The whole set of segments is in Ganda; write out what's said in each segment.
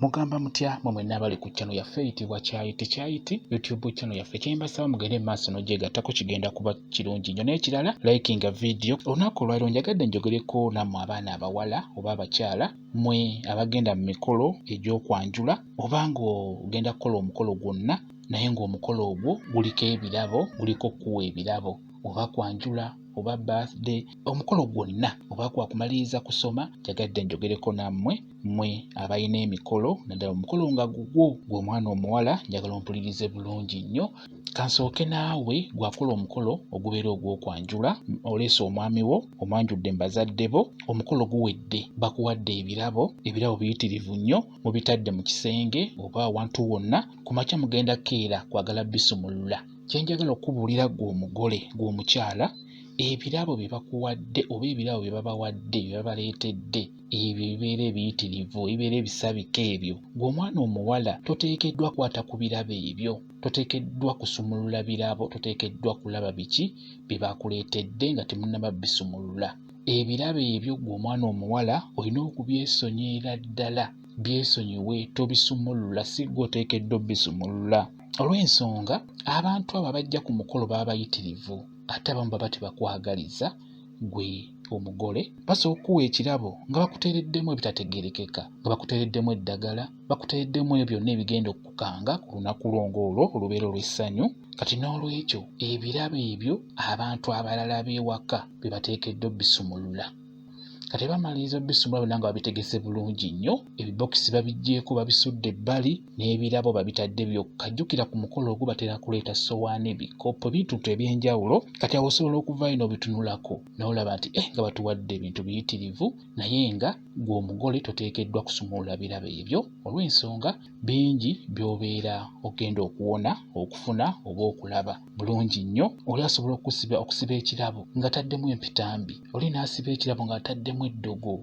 Mugamba mutya mwe mwenna abali ku channel yaffe eyitibwa Kyayiti Kyayiti YouTube channel yaffe? Kyembasaba mugende mu maaso n'ogyegattako, kigenda kuba kirungi nnyo. N'ekirala, likinga video. Olunaku olwaliro njagadde njogereko nammwe abaana abawala oba abakyala mwe abagenda mu mikolo egy'okwanjula, oba ng'ogenda kukola omukolo gwonna naye ng'omukolo ogwo guliko ebirabo, guliko okukuwa ebirabo, oba kwanjula oba birthday, omukolo gwonna oba gwakumaliriza kusoma. Njagadde njogereko nammwe mmwe abalina emikolo, naddala omukolo nga gugwo gwe omwana omuwala. Njagala ompulirize bulungi nnyo. Kansooke naawe gwakola omukolo ogubeera ogw'okwanjula. Oleese omwami wo, omwanjudde mu bazadde bo, omukolo guwedde, bakuwadde ebirabo, ebirabo biyitirivu nnyo, mubitadde mu kisenge oba awantu wonna. Ku makya mugenda keera kwagala bisumulula. Kye njagala okukubuulira ggwe omugole, ggwe omukyala, ebirabo bye bakuwadde oba ebirabo bye babawadde, bye babaleetedde, ebyo ebibeera ebiyitirivu, ebibeera ebisabike ebyo, ggwe omwana omuwala toteekeddwa kukwata ku birabo ebyo, toteekeddwa kusumulula birabo, toteekeddwa kulaba biki bye bakuleetedde nga temunnaba bisumulula. Ebirabo ebyo ggwe omwana omuwala olina okubyesonyiira ddala, byesonyiwe, tobisumulula, si ggwe oteekeddwa obbisumulula. Olw'ensonga abantu abo abajja ku mukolo baba bayitirivu, ate abamu baba tebakwagaliza gwe omugole. Basobola okukuwa ekirabo nga bakuteereddemu ebitategeerekeka, nga bakuteereddemu eddagala, bakuteereddemu ebyo byonna ebigenda okukukanga ku lunaku lwo ng'olwo olubeera olw'essanyu. Kati n'olwekyo ebirabo ebyo abantu abalala b'ewaka be bateekeddwa obbisumulula. Kati bamaliriza obisumula byonna nga babitegese bulungi nnyo, ebibokisi babiggyeeko babisudde ebbali, n'ebirabo babitadde byokka. Jjukira ku mukolo ogwo batera kuleeta ssowaani, ebikopo, ebintuntu eby'enjawulo. Kati awo osobola okuvaayo n'obitunulako n'olaba nti nga batuwadde ebintu biyitirivu, naye nga ggwe omugole toteekeddwa kusumulula birabo ebyo olw'ensonga bingi by'obeera ogenda okuwona, okufuna oba okulaba bulungi nnyo. Oli asobola okusiba okusiba ekirabo nga taddemu empitambi, oli n'asiba ekirabo ng'ataddemu eddogo,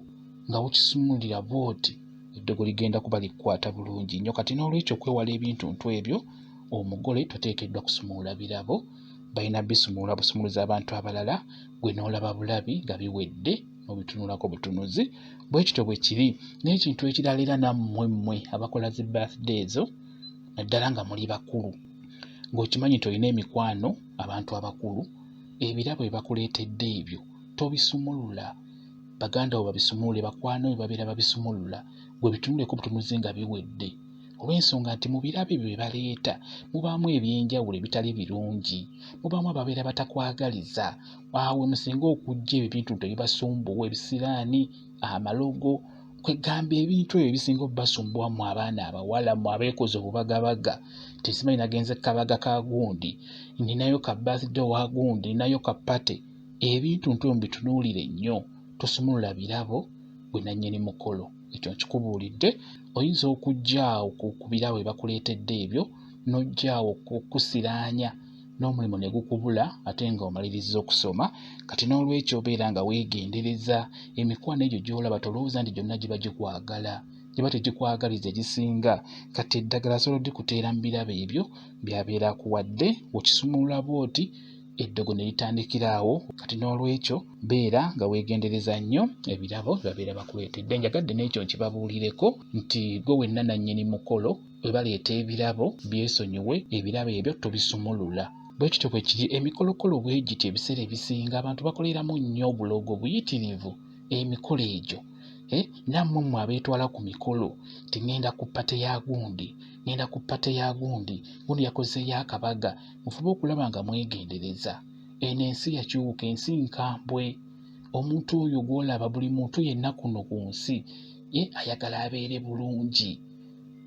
nga wokisumulira bw'oti eddogo ligenda kuba likukwata bulungi nnyo. Kati n'olwekyo okwewala ebintuntu ebyo, omugole toteekeddwa kusumulula birabo, balina bisumulula busumuluzi abantu abalala, gwe n'olaba bulabi nga biwedde n'obitunulako butunuzi. Bwe kityo bwe kiri n'ekintu ekirala era nammwe mmwe abakola zi birthday ezo, naddala nga muli bakulu, ng'okimanyi nti olina emikwano abantu abakulu, ebirabo bye bakuleetedde ebyo tobisumulula. Baganda bo babisumulule, bakwano be babeera babisumulula, gwe bitunuleko butunuzi nga biwedde. Olw'ensonga nti mu birabo ebyo bye baleeta mubaamu eby'enjawulo ebitali birungi, mubaamu ababeera batakwagaliza. Awo we musinga okujja ebyo ebintu nti ebibasumbuwa, ebisiraani, amalogo, kwegamba ebintu ebyo ebisinga obubasumbuwa mmwe abaana abawala, mmwe abeekoze obubagabaga. Tesimanyi nagenze kabaga ka gundi, ninayo ka birthday wa gundi, ninayo ka party. Ebintu nti ebyo mubitunuulire nnyo, tosumulula birabo gwe nannyini mukolo. Ekyo nkikubuulidde. Oyinza okujja awo ku birabo bye bakuleetedde ebyo, n'ojja awo okusiraanya n'omulimu ne gukubula ate nga omalirizza okusoma. Kati n'olwekyo obeera nga weegendereza emikwano egyo gy'olaba, tolowooza nti gyonna giba gikwagala, giba tegikwagaliza egisinga. Kati eddagala asobola oddikuteera mu birabo ebyo by'abeera akuwadde, okisumulula bw'oti eddogo ne litandikira awo. Kati n'olwekyo beera nga weegendereza nnyo ebirabo bye babeera bakuleetedde. Njagadde n'ekyo nkibabuulireko nti gwe wenna nannyini mukolo bwe baleeta ebirabo byesonyiwe, ebirabo ebyo tobisumulula. Bwe kityo bwe kiri emikolokolo bwe gityo ebiseera ebisinga abantu bakoleramu nnyo obulogo buyitirivu emikolo egyo. Nammwe mmwe abeetwala ku mikolo nti ŋŋenda ku ppate ya gundi, ŋŋenda ku ppate ya gundi, gundi yakozeeyo akabaga, mufube okulaba nga mwegendereza. Eno ensi yakyuka, ensi nkambwe. Omuntu oyo gw'olaba, buli muntu yenna kuno ku nsi ye ayagala abeere bulungi,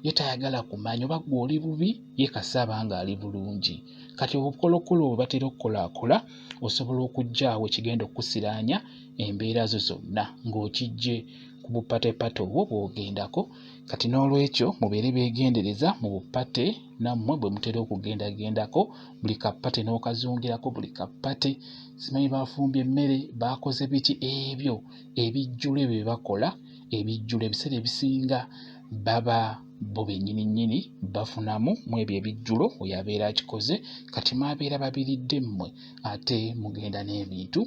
ye tayagala kumanya oba ggwe oli bubi, ye kasita aba ng'ali bulungi. Kati obukolokolo bwe batera okukolaakola osobola okujja awo ekigenda okukusiraanya embeera zo zonna ng'okiggye ku bupatepate obwo bw'ogendako. Kati n'olwekyo mubeere beegendereza mu bupate nammwe bwe mutera okugendagendako, buli kapate n'okazungirako, buli kapate simanyi baafumbye emmere, baakoze biki, ebyo ebijjulo ebyo bye bakola ebijjulo ebiseera ebisinga baba bo bennyini nnyini bafunamu mu ebyo ebijjulo oyo abeera akikoze. Kati mwabeera babiridde mmwe ate mugenda n'ebintu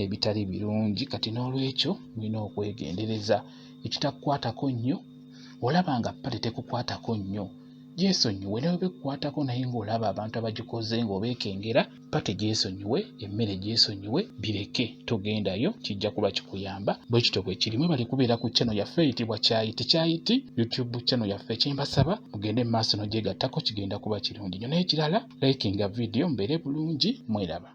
ebitali birungi. Kati n'olwekyo mulina okwegendereza ekitakukwatako nnyo Olaba nga party tekukwatako nnyo, gyesonyiwe ne bweba ekukwatako naye ng'olaba abantu abagikoze ng'obeekengera, party gyesonyiwe, emmere gyesonyiwe, bireke togendayo kijja kuba kikuyamba. Bwe kityo bwe kiri. Mwebale kubeera ku channel yaffe eyitibwa Kyayiti Kyayiti YouTube channel yaffe. Kye mbasaba mugende mu maaso n'ogyegattako kigenda kuba kirungi nnyo. N'ekirala likinga vidiyo mubeere bulungi mweraba.